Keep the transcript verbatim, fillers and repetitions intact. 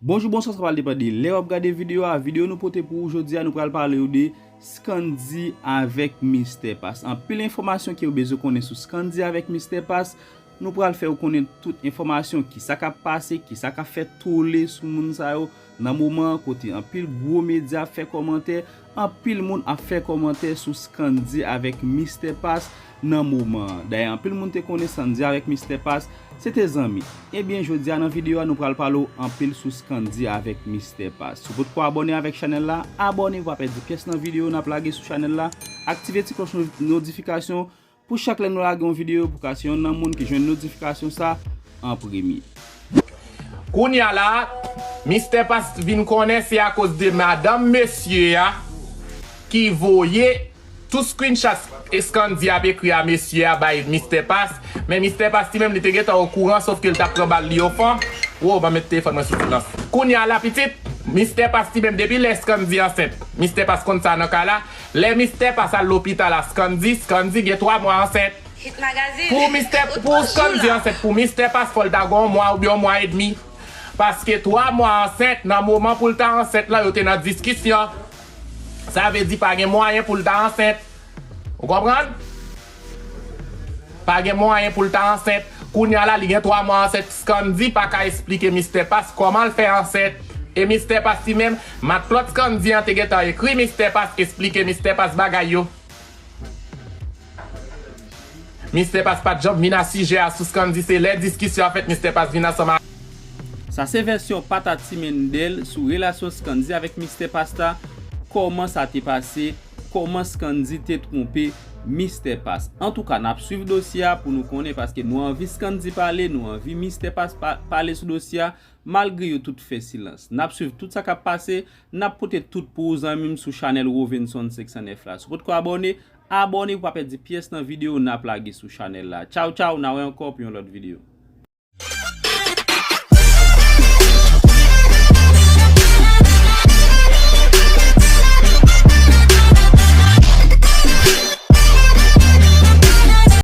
Bonjou, bonswa, sa pral depann de lè w ap gade videyo a. Videyo nou pote pou ou jodi a, nou pral pale w de Scandy avèk Mister Pass. Anpil enfòmasyon ke w bezwen konnen sou Scandy avèk Mister Pass. Nou pral fè w konnen tout enfòmasyon, kisa k ap pase, kisa k ap fè tole sou moun sa yo nan moman an, kote anpil gwo medya ap fè kòmantè, anpil moun ap fè kòmantè sou Scandy avèk Mister Pass nan moman an. Dayè, anpil moun te konnen Scandy avèk Mister Pass se te zanmi. Ebyen, jodi a nan videyo a, nou pral pale w anpil sou Scandy avèk Mister Pass. Si w potko abòne avèk chanèl la, abòne pou w pa pèdi pyès nan videyo n ap lage sou chanèl la. Aktive ti klòch no-, notifikasyon pou chak lè nou lage yon videyo, pou ka se yonn nan moun ki jwenn notifikasyon sa an premye. Kounye a la, Mister Pass vin konnen se akoz de madanm mesye a ki voye tout screenshot Scandy ap ekri a mesye a bay Mister Pass, men Mister Pass li menm li te gentan okouran, sòf ke l t ap pran bal li ofan. Wo, ban m met telefòn mwen sou silans. Kounye a la, pitit, Mister Pass li menm, depi lè Scandy ansent, Mister Pass konn sa nan ka la. Lè Mister Pass al lopital a Scandy, Scandy gen twa mwa ansent. Hit Magazine. Pou Mister, pou Scandy ansent, pou Mister Pass, fò l ta gen yon mwa oubyen yon mwa edmi. Paske twa mwa ansent, nan moman pou l ta ansent lan, yo te nan diskisyon. Sa vle di pa gen mwayen pou l ta ansent. Ou konprann? Pa gen mwayen pou l ta ansent. Kounye a la, li gen twa mwa ansent. Scandy pa ka esplike Mister Pass kòman l fè ansent. E Mister Pass li menm, matlòt Scandy an te gentan ekri Mister Pass, esplike Mister Pass bagay yo. Mister Pass pa t janm vin a sijè a sou Scandy, se lè diskisyon an fèt Mister Pass vin ansanm a. Sa se vèsyon Patati Mendel sou relasyon Scandy avèk Mister Pass la, kòman sa te pase, kòman Scandy te twonpe Mister Pass. Antouka, n ap swiv dosye a pou nou konnen, paske nou anvi Scandy pale, nou anvi Mister Pass pa-, pale sou dosye a, malgre yo tout fè silans. N ap swiv tout sa k ap pase, n ap pote tout pou ou zanmi m sou chanèl Rovenson senk san nèf la. Si w potko abòne, abòne pou pa pèdi pyès nan videyo n ap lage sou chanèl la. Tchaw, tchaw, n a wè ankò pou yon lòt videyo.